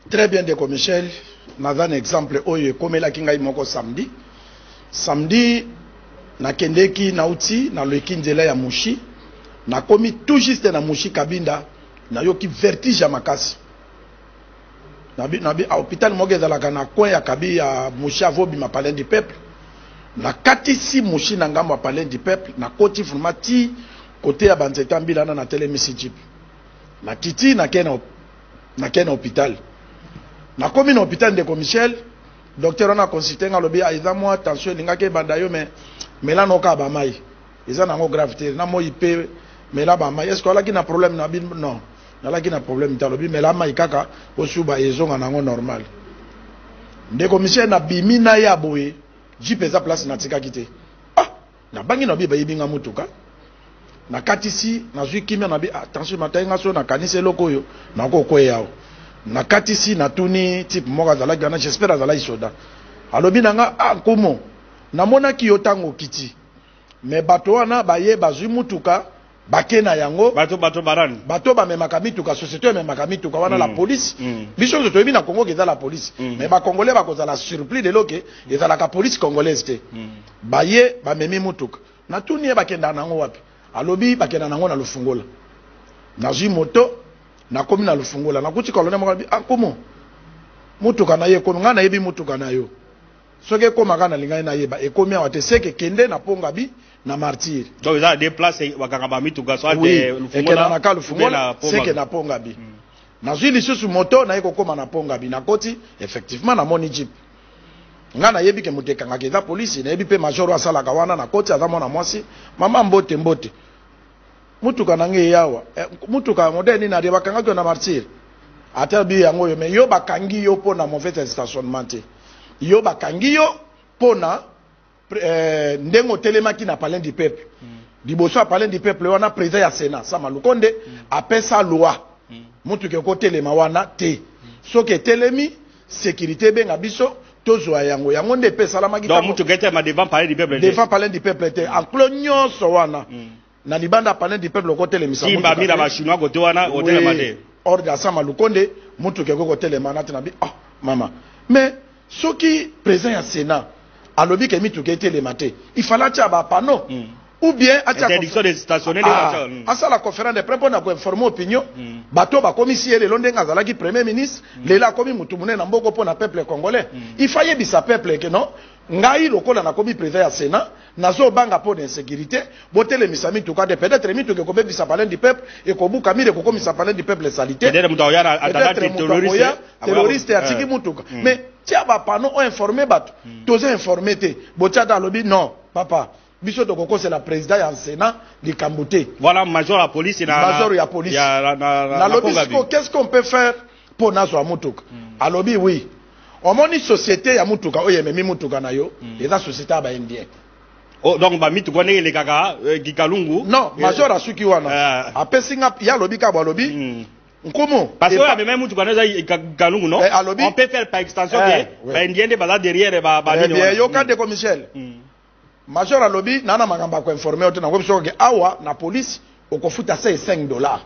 Très bien, ndeko Michel. Naza na exemple oyo ekomelaki ngai moko samedi. Samedi nakendeki, nauti naleki nzela ya Mushi, nakomi tout juste na Mushi Kabinda, nayoki vertige ya makasi. Nabi hôpital moko ezalaka na coin ya Kabi ya Mushi avobima Palais du Peuple. Nakatisi Mushi na ngambo ya Palais du Peuple, nakoti vraiment ti côté ya banzete mbila na natelemisi jeep. Nakiti, nakei na hôpital. Nakomi na hôpital, ndeko Michel, docteur wana aconsulte nga, alobi: "Eza mwa tension elingaki ebanda yo, mais mela noka bamai, eza nango grave te, na moi mpe mela bamai. Est ce que olaki na problème?" Na bi: "Non, nalaki na problème te." Alobi: "Mela mai kaka, osuba, ezonga nango normal." Ndeko Michel, nabimi na ye boye, jeep eza place natikaki te. Ah, nabangi na bi bayebi nga mutuka. Nakatisi, nazwi kimia na bi: "Attention, matai nga so nakanisi eloko oyo nakokweya awa." Nakatisi, natuni type moko azalaki wana, j'espère azalaki soda. Alobi na nga: "Ah nkumu, namonaki yo ntango okiti, mais bato wana baye bazwi mutuka, bake na yango." Bato barani? Bato bamemaka mituka, société ememaka mituka wana, la police. Biso nyonso toyebi na Congo ke eza la police, mais Bacongolais bakozala surpris lelo ke ezalaka police congolaise te. Baye bamemi mutuka. Natuni ye: "Bakendaka nango wapi?" Alobi: "Bakenda nango na Lufungola." Nazwi moto, nakomi na Lufungola, nakuti colonel moko. Alobi: "Ah nkumu, mutuka na ye ekomi. Ngai nayebi mutuka na yo, soki ekomaka nalingai nayeba ekomi awa te. Seke kende na Pongabi na Martyr." Donc eza deux places bakanga bamituka, soit Oui, ekenda na ka Lufungola, seke na Pongabi. Nazwi lisusu moto, naye kokóma na Pongabi, nakoti, effectivement namoni jeep. Nga nayebi ke moto ekangaka eza polisi, nayebi mpe major oyo asalaka wana. Nakoti, aza mwana mwasi. "Mama, mbote, mbote. Mutuka na ngai eyawa, eh, mutuka modèle nini arie bakangaki yo na Martyr?" Ata bi yango oyo, mais yo bakangi yo mpo na mauvais stationnement te, yo bakangi yo mpo na ndenge otelemaki na Palais du Peuple. Liboso ya Palais du Peuple wana, président ya Sénat Sama Lukonde apesa loi: mutuka ekotelema wana te. Soki etelemi, sécurité ebenga biso, tozwa yango. Yango nde epe esalamaki. Donc mutuka etelema devant Palais du Peuple? Devant Palais du Peuple te, enclos nyonso wana na libanda ya Palais du Peuple okotelemisa. Simba mila Bachinois kote wana, otelema te. Ordre ya Sama Lukonde, mutuka ekoki kotelema na te. Na bi: "Oh mama, mais soki président ya Sénat alobi ke mituka etelema te, il fallait atia bapanneau ou bien atia interdiction de stationner." Ah, asala conférence de presse mpona koinformer opinion. Bato bakomisi ye lelo ndenge azalaki premier ministre, lelo akomi motu monene na mboka mpo na peuple congolais. Il faut ayebisa peuple ke non, ngai lokola nakomi président ya Sénat, nazobanga mpo na insécurité, botelemisa mituka te. Peut-être mituka ekobebisa Palais du Peuple, ekobuka mire, ekokomisa Palais du Peuple salité. Peut-être moto akoya terroriste, terroriste atiki mutuka. Mais tia bapanneau, oinforme bato. Toza informé te, botia ta. Alobi: "Non papa, biso tokokosela président ya Sénat likambo te." Voilà, major ya police na Major ya police. Nalobi: "Siko qu'est-ce qu'on peut faire mpo nazwa mutuka?" Alobi: "Oui, omoni société ya mutuka oyo ememi mutuka na yo, eza société ya Baindien." Oh, donc bamituka ndenge elekaka Kikalungu? Non, major asuki wana, apesi nga ye, alobi kaka bo, alobi: "Nkumu." Parce que oyo amemai mutuka eza Kikalungu, non? Alobi On peut faire par extension ke Baindien nde baza derrière. Banini? Yoka, ndeko Michel, major alobi naa na makambo ya koinforme yo te. Nango biso ke awa na police okofuta se 5 dollars,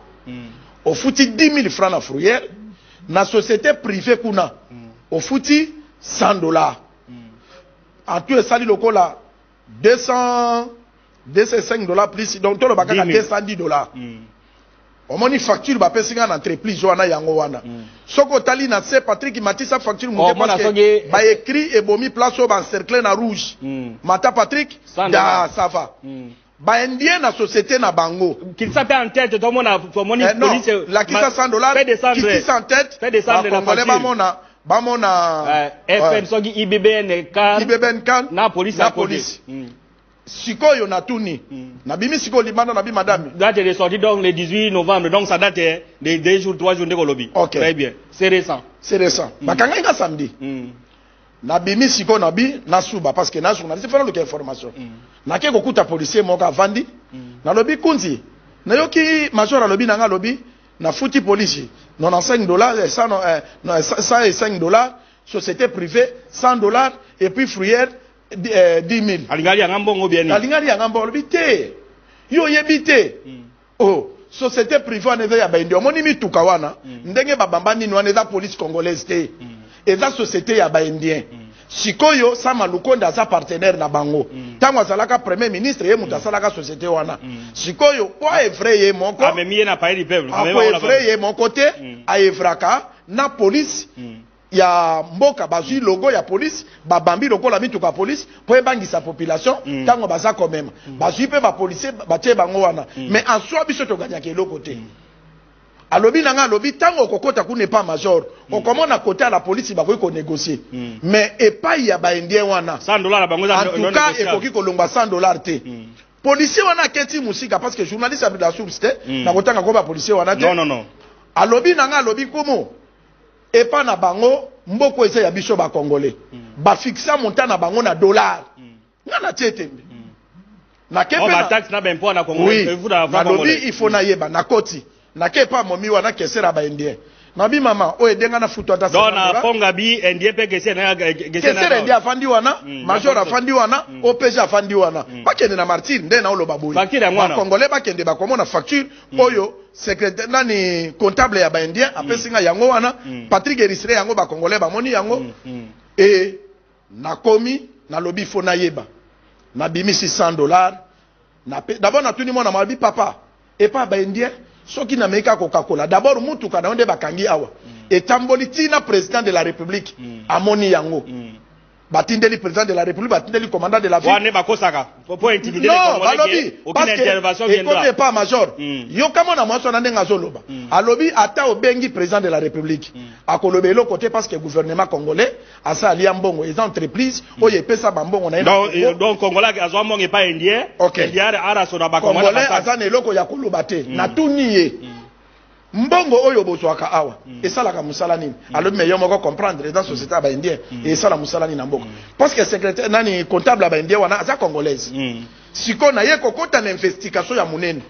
ofuti 10 000 francs na fourrière, na société privée kuna ofuti 100 dollars. En tout esali lokola 200, 205 dollars plus, donc toloba kaka 210 dollars. Omoni facture bapesi nga na entreprise wana, yango wana. Soki otali na se, Patrik, matisa facture moke, parce que baécrit ebomi place oyo baencercle na rouge. Mata Patrik, da ça va. Baindien na société na bango. Kitisa mpe en tête, tomona, tomoni. Eh, non, lakisa 100 dollars, kitisa en tête, Bacongolais bamona, bamona. FM soki IBBN car. IBBN car. Na police. Na police. Sikoyo natuni, nabimi sikoyo libanda, nabi: "Madame." Date de sortie donc le 18 novembre, donc ça date de 2 jours, 3 jours ndeko lobi. Ok. Très bien, c'est récent. C'est récent. Bakangai nga samedi. Nabimi sikoyo, nabi nasuba, parce que na journaliste fana luka information. Nake kokuta policier moko avandi. Nalobi: "Kunzi, nayoki major alobi na nga, alobi nafuti polisi 95 dollars, 105 dollars, société privée 100 dollars et puis fourrière 10 000." Alingaki yanga mbongo bien? Alingaki yanga mbongo. Alobi: "Te, yo oyebi te. Oh, Société privée wana eza ya baindi. Omoni mituka wana, ndenge babamba nini wana, eza police congolaise te, eza société ya baindien. Sikoyo Sama Lukonde aza partenaire na bango. Ntango azalaka premier ministre, ye moto asalaka société wana. Sikoyo po aœuvrer ye moko, Amemi ye na Palais du Peuple. Akoœuvrer ye moko te, aœuvraka na police ya mboka. Bazwi logo ya police, babambi lokola mituka ya police mpo ebangisa population. Ntango baza komema, bazwi mpe bapolicier, batie bango wana. Mais en soi, biso toganyaka eloko te. Alobi na nga, alobi ntango okokɔta kuna epa major, okomona kote ya la polisi bakoki konégocier, mais epai ya baindien wana, 100 $ na bango eza en tout cas ekoki kolongwa 100 $ te. Policier wana aketi mosika, parce que journaliste ya la source te, nakotanga ko bapolicier wana te. Non, non, non. Alobi na nga, alobi kumu, epa na bango, mboko eza ya biso bacongolais, bafixa montant na bango na dollar. Nga na tie tembe, nake Oh, mpe bataxe na baimpôt na Congo. Oui, efuta na franc nalobi congolais. Il faut nayeba. Nakoti, nake epa momi wana, caissière ya baindien. Nabi: "Mama, oyo edenga na futu ata Donc 50 na dollars." ponga bi indien mpe caissière na Caissière indien afandi wana, major afandi wana, OPG afandi wana. Bakende na Martyr nde naoloba boye. Facture yango wana. Bacongolais bakende, bakomona facture oyo secrétaire nani, comptable ya baindien apesi nga yango wana. Patrick Eristre yango, bacongolais bamoni yango. E nakomi, nalobi fo nayeba. Nabimisi 100 $. D'abord natuni mwana, malobi: "Papa, epa baindien, soki nameki kaka kokakola d'abord mutuka na yo nde bakangi awa, etamboli ntina président de la République amoni yango, batindeli président de la République, batindeli commandant de la ville." Wana bakosaka po intimider les Non, Congolais balobi que aucune parce que intervention ekomi viendra. epa major. Yoka mwana mwasi wana ndenge azoloba. Alobi ata obengi président de la République, akoloba eloko te, parce que gouvernement congolais asa alia mbongo, eza entreprise oyo epesa bambongo na ye na Donc Congo. Donc congolais azwa mbongo epai indien. Indien arasona bacongolais. Congolais aza na eloko ya koloba te. Natuni ye: "Mbongo oyo bozwaka awa esalaka mosala nini?" Alobi: "Me yo moko comprendre, eza société ya baindien, esala mosala nini na mboka?" Parce que secrétaire nani, comptable ya baindien wana aza congolaise. Sikoyo naye kokota na investigation ya monene.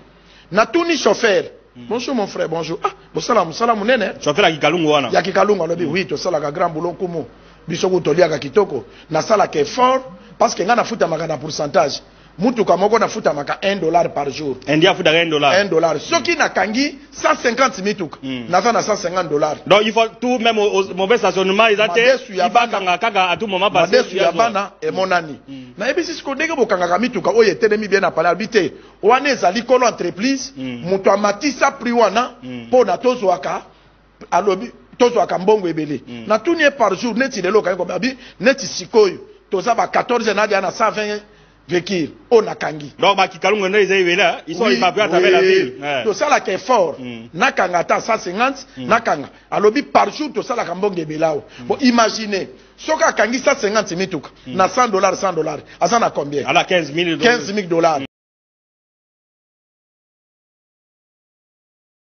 Natuni chauffeur: "Bonjour mon frère." "Bonjour." "Ah, bosala mosala monene." Chauffeur ya Kikalungu wana. Ya Kikalungu. Alobi: "Oui, tosalaka grand boulot, nkumu. Biso ku toliaka kitoko. Nasalaka effort parce que ngai nafutamaka na pourcentage. Mutuka moko nafutamaka 1 dollar par jour." Indien afutaka 1 dollar. 1 dollar. Soki nakangi 150 mituka, naza na 150 $. Donc il faut tout même au mauvais stationnement eza te. Madesu ya bana. Ibakanga kaka à tout moment parce Madesu ya bana emonani. Nayebisi siko ndenge bokangaka mituka oyo etelemi bien na palais. Alobi te, wana ezali kolo entreprise, moto amatisa prix wana mpo na tozwaka. Alobi tozwaka mbongo ebele. Natuni ye: "Par jour, neti lelo okangi combien?" Abi: "Neti sikoyo toza ba 14, nadia na 120 véhicule oyo nakangi." Donc bakikalungu nde eza ebele, hein? Ils sont évacués à travers la ville. Ouais. Tosalaka effort, nakanga ata 150 nakanga. Alobi par jour tosalaka mbongo ebele awa. Bon, imagine soki akangi 150 mituka na 100 $, 100 $, aza na combien? À la 15 000. 15 000 $.